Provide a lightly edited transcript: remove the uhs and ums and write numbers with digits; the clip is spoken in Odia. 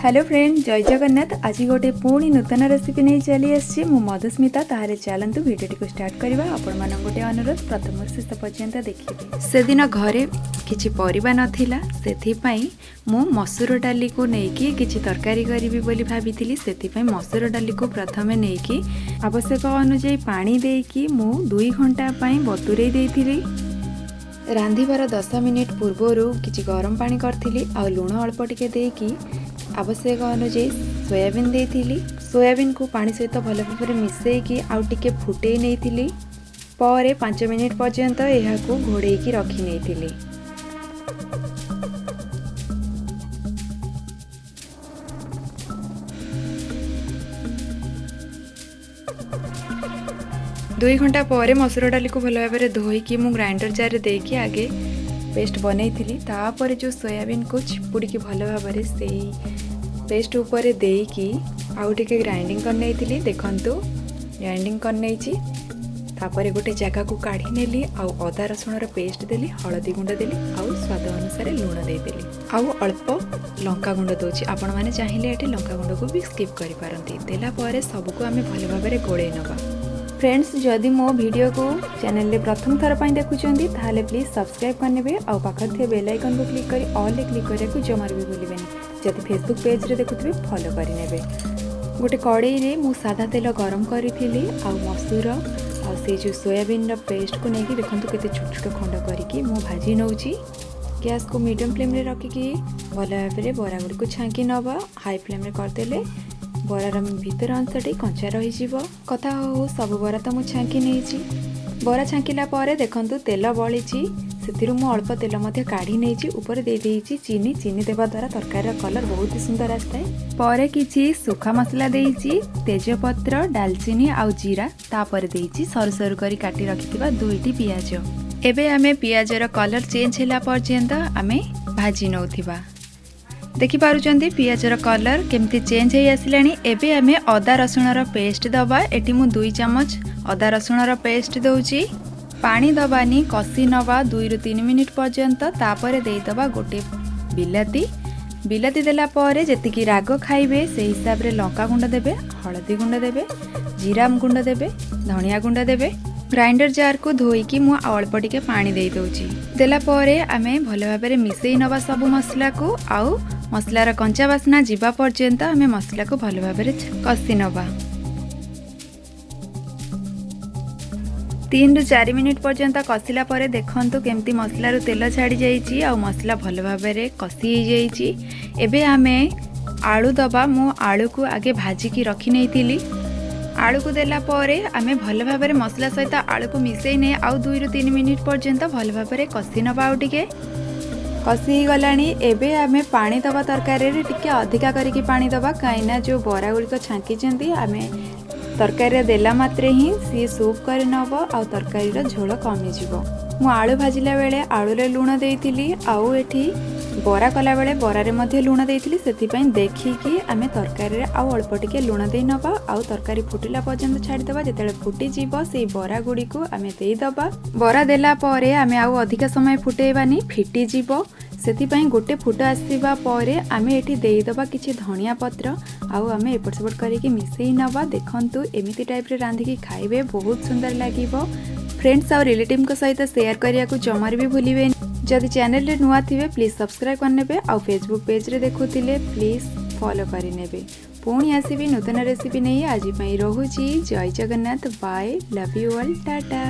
ହ୍ୟାଲୋ ଫ୍ରେଣ୍ଡ, ଜୟ ଜଗନ୍ନାଥ। ଆଜି ଗୋଟେ ପୁଣି ନୂତନ ରେସିପି ନେଇ ଚାଲି ଆସିଛି ମୁଁ ମଧୁସ୍ମିତା। ତାହେଲେ ଚାଲନ୍ତୁ, ଭିଡ଼ିଓଟିକୁ ଷ୍ଟାର୍ଟ କରିବା। ଆପଣମାନଙ୍କୁ ଗୋଟେ ଅନୁରୋଧ, ପ୍ରଥମରୁ ଶେଷ ପର୍ଯ୍ୟନ୍ତ ଦେଖିବେ। ସେଦିନ ଘରେ କିଛି ପରିବା ନଥିଲା, ସେଥିପାଇଁ ମୁଁ ମସୁର ଡାଲିକୁ ନେଇକି କିଛି ତରକାରୀ କରିବି ବୋଲି ଭାବିଥିଲି। ସେଥିପାଇଁ ମସୁର ଡାଲିକୁ ପ୍ରଥମେ ନେଇକି ଆବଶ୍ୟକ ଅନୁଯାୟୀ ପାଣି ଦେଇକି ମୁଁ 2 ଘଣ୍ଟା ପାଇଁ ବତୁରେଇ ଦେଇଥିଲି। ରାନ୍ଧିବାର 10 ମିନିଟ୍ ପୂର୍ବରୁ କିଛି ଗରମ ପାଣି କରିଥିଲି ଆଉ ଲୁଣ ଅଳ୍ପ ଟିକେ ଦେଇକି ଆବଶ୍ୟକ ଅନୁଯାୟୀ ସୋୟାବିନ୍ ଦେଇଥିଲି। ସୋୟାବିନ୍କୁ ପାଣି ସହିତ ଭଲ ଭାବରେ ମିଶାଇକି ଆଉ ଟିକେ ଫୁଟେଇ ନେଇଥିଲି। ପରେ 5 ମିନିଟ୍ ପର୍ଯ୍ୟନ୍ତ ଏହାକୁ ଘୋଡ଼େଇକି ରଖି ନେଇଥିଲି। 2 ଘଣ୍ଟା ପରେ ମସୁର ଡାଲିକୁ ଭଲ ଭାବରେ ଧୋଇକି ମୁଁ ଗ୍ରାଇଣ୍ଡର ଜାର୍ରେ ଦେଇକି ଆଗେ ପେଷ୍ଟ ବନେଇଥିଲି। ତାପରେ ଯେଉଁ ସୋୟାବିନ୍କୁ ଚିପୁଡ଼ିକି ଭଲ ଭାବରେ ସେଇ ପେଷ୍ଟ ଉପରେ ଦେଇକି ଆଉ ଟିକେ ଗ୍ରାଇଣ୍ଡିଙ୍ଗ କରିନେଇଥିଲି। ଦେଖନ୍ତୁ, ଗ୍ରାଇଣ୍ଡିଙ୍ଗ କରିନେଇଛି। ତାପରେ ଗୋଟେ ଜାଗାକୁ କାଢ଼ି ନେଲି ଆଉ ଅଦା ରସୁଣର ପେଷ୍ଟ ଦେଲି, ହଳଦୀ ଗୁଣ୍ଡ ଦେଲି ଆଉ ସ୍ୱାଦ ଅନୁସାରେ ଲୁଣ ଦେଇଦେଲି ଆଉ ଅଳ୍ପ ଲଙ୍କା ଗୁଣ୍ଡ ଦେଉଛି। ଆପଣମାନେ ଚାହିଁଲେ ଏଠି ଲଙ୍କା ଗୁଣ୍ଡକୁ ବି ସ୍କିପ୍ କରିପାରନ୍ତି। ଦେଲା ପରେ ସବୁକୁ ଆମେ ଭଲ ଭାବରେ ଗୋଳେଇ ନେବା। ଫ୍ରେଣ୍ଡସ୍, ଯଦି ମୋ ଭିଡ଼ିଓକୁ ଚ୍ୟାନେଲରେ ପ୍ରଥମ ଥର ପାଇଁ ଦେଖୁଛନ୍ତି, ତାହେଲେ ପ୍ଲିଜ୍ ସବସ୍କ୍ରାଇବ୍ କରିନେବେ ଆଉ ପାଖରେ ଥିବା ବେଲ୍ ଆଇକନ୍କୁ କ୍ଲିକ୍ କରି ଅଲ୍ରେ କ୍ଲିକ୍ କରିବାକୁ ଜମାରୁ ବି ଭୁଲିବେନି। ଯଦି ଫେସବୁକ୍ ପେଜ୍ରେ ଦେଖୁଥିବେ, ଫଲୋ କରିନେବେ। ଗୋଟେ କଡ଼େଇରେ ମୁଁ ସାଦା ତେଲ ଗରମ କରିଥିଲି ଆଉ ମସୁର ଆଉ ସେଇ ଯେଉଁ ସୋୟାବିନ୍ର ପେଷ୍ଟକୁ ନେଇକି ଦେଖନ୍ତୁ, କେତେ ଛୋଟ ଛୋଟ ଖଣ୍ଡ କରିକି ମୁଁ ଭାଜି ନେଉଛି। ଗ୍ୟାସ୍କୁ ମିଡ଼ିୟମ୍ ଫ୍ଲେମ୍ରେ ରଖିକି ଭଲ ଭାବରେ ବରା ଗୁଡ଼ିକୁ ଛାଙ୍କି ନେବା। ହାଇ ଫ୍ଲେମ୍ରେ କରିଦେଲେ ବରାର ଭିତର ଅଂଶଟି କଞ୍ଚା ରହିଯିବ। କଥା ହଉ ହଉ ସବୁ ବରା ତ ମୁଁ ଛାଙ୍କି ନେଇଛି। ବରା ଛାଙ୍କିଲା ପରେ ଦେଖନ୍ତୁ, ତେଲ ବଳିଛି। ସେଥିରୁ ମୁଁ ଅଳ୍ପ ତେଲ ମଧ୍ୟ କାଢ଼ି ନେଇଛି। ଉପରେ ଦେଇଦେଇଛି ଚିନି। ଚିନି ଦେବା ଦ୍ୱାରା ତରକାରୀର କଲର୍ ବହୁତ ସୁନ୍ଦର ଆସିଥାଏ। ପରେ କିଛି ଶୁଖା ମସଲା ଦେଇଛି, ତେଜପତ୍ର, ଡାଲଚିନି ଆଉ ଜିରା। ତାପରେ ଦେଇଛି ସରୁ ସରୁ କରି କାଟି ରଖିଥିବା ଦୁଇଟି ପିଆଜ। ଏବେ ଆମେ ପିଆଜର କଲର୍ ଚେଞ୍ଜ ହେଲା ପର୍ଯ୍ୟନ୍ତ ଆମେ ଭାଜି ନେଉଥିବା। ଦେଖିପାରୁଛନ୍ତି, ପିଆଜର କଲର୍ କେମିତି ଚେଞ୍ଜ ହେଇ ଆସିଲାଣି। ଏବେ ଆମେ ଅଦା ରସୁଣର ପେଷ୍ଟ ଦେବା। ଏଠି ମୁଁ 2 ଚାମଚ ଅଦା ରସୁଣର ପେଷ୍ଟ ଦେଉଛି। ପାଣି ଦେବାନି, କଷି ନେବା 2ରୁ 3 ମିନିଟ୍ ପର୍ଯ୍ୟନ୍ତ। ତାପରେ ଦେଇଦେବା ଗୋଟେ ବିଲାତି। ବିଲାତି ଦେଲା ପରେ ଯେତିକି ରାଗ ଖାଇବେ, ସେଇ ହିସାବରେ ଲଙ୍କା ଗୁଣ୍ଡ ଦେବେ, ହଳଦୀ ଗୁଣ୍ଡ ଦେବେ, ଜିରା ଗୁଣ୍ଡ ଦେବେ, ଧନିଆ ଗୁଣ୍ଡ ଦେବେ। ଗ୍ରାଇଣ୍ଡର ଜାର୍କୁ ଧୋଇକି ମୁଁ ଆଉ ଅଳ୍ପ ଟିକେ ପାଣି ଦେଇଦେଉଛି। ଦେଲା ପରେ ଆମେ ଭଲ ଭାବରେ ମିଶାଇ ନେବା ସବୁ ମସଲାକୁ ଆଉ ମସଲାର କଞ୍ଚା ବାସ୍ନା ଯିବା ପର୍ଯ୍ୟନ୍ତ ଆମେ ମସଲାକୁ ଭଲ ଭାବରେ କଷି ନେବା। 3ରୁ 4 ମିନିଟ୍ ପର୍ଯ୍ୟନ୍ତ କଷିଲା ପରେ ଦେଖନ୍ତୁ, କେମିତି ମସଲାରୁ ତେଲ ଛାଡ଼ି ଯାଇଛି ଆଉ ମସଲା ଭଲ ଭାବରେ କଷି ହେଇଯାଇଛି। ଏବେ ଆମେ ଆଳୁ ଦେବା। ମୁଁ ଆଳୁକୁ ଆଗେ ଭାଜିକି ରଖି ନେଇଥିଲି। ଆଳୁକୁ ଦେଲା ପରେ ଆମେ ଭଲ ଭାବରେ ମସଲା ସହିତ ଆଳୁକୁ ମିଶାଇ ନେଇ ଆଉ 2ରୁ 3 ମିନିଟ୍ ପର୍ଯ୍ୟନ୍ତ ଭଲ ଭାବରେ କଷି ନେବା। ଆଉ ଟିକେ କଷି ହେଇଗଲାଣି। ଏବେ ଆମେ ପାଣି ଦେବା। ତରକାରୀରେ ଟିକେ ଅଧିକା କରିକି ପାଣି ଦେବା, କାହିଁକିନା ଯେଉଁ ବରା ଗୁଡ଼ିକ ଛାଙ୍କିଛନ୍ତି, ଆମେ ତରକାରୀରେ ଦେଲା ମାତ୍ରେ ହିଁ ସିଏ ସୁପ୍ କରି ନେବ ଆଉ ତରକାରୀର ଝୋଳ କମିଯିବ। ମୁଁ ଆଳୁ ଭାଜିଲା ବେଳେ ଆଳୁରେ ଲୁଣ ଦେଇଥିଲି ଆଉ ଏଠି ବରା କଲାବେଳେ ବରାରେ ମଧ୍ୟ ଲୁଣ ଦେଇଥିଲି। ସେଥିପାଇଁ ଦେଖିକି ଆମେ ତରକାରୀରେ ଆଉ ଅଳ୍ପ ଟିକେ ଲୁଣ ଦେଇ ନେବା ଆଉ ତରକାରୀ ଫୁଟିଲା ପର୍ଯ୍ୟନ୍ତ ଛାଡ଼ିଦେବା। ଯେତେବେଳେ ଫୁଟିଯିବ, ସେଇ ବରା ଗୁଡ଼ିକୁ ଆମେ ଦେଇଦେବା। ବରା ଦେଲା ପରେ ଆମେ ଆଉ ଅଧିକା ସମୟ ଫୁଟେଇବାନି, ଫିଟିଯିବ। ସେଥିପାଇଁ ଗୋଟେ ଫୁଟ ଆସିବା ପରେ ଆମେ ଏଠି ଦେଇଦେବା କିଛି ଧନିଆ ପତ୍ର ଆଉ ଆମେ ଏପଟ ସେପଟ କରିକି ମିଶାଇ ନେବା। ଦେଖନ୍ତୁ, ଏମିତି ଟାଇପ୍ରେ ରାନ୍ଧିକି ଖାଇବେ, ବହୁତ ସୁନ୍ଦର ଲାଗିବ। ଫ୍ରେଣ୍ଡସ୍ ଆଉ ରିଲେଟିଭ୍ଙ୍କ ସହିତ ସେୟାର କରିବାକୁ ଜମାରୁ ବି ଭୁଲିବେନି। ଯଦି ଚ୍ୟାନେଲରେ ନୂଆ ଥିବେ, ପ୍ଲିଜ୍ ସବସ୍କ୍ରାଇବ୍ କରିନେବେ ଆଉ ଫେସବୁକ୍ ପେଜ୍ରେ ଦେଖୁଥିଲେ ପ୍ଲିଜ୍ ଫଲୋ କରିନେବେ। ପୁଣି ଆସିବି ନୂତନ ରେସିପି ନେଇ। ଆଜି ପାଇଁ ରହୁଛି। ଜୟ Jagannath. Bye, love you all, tata.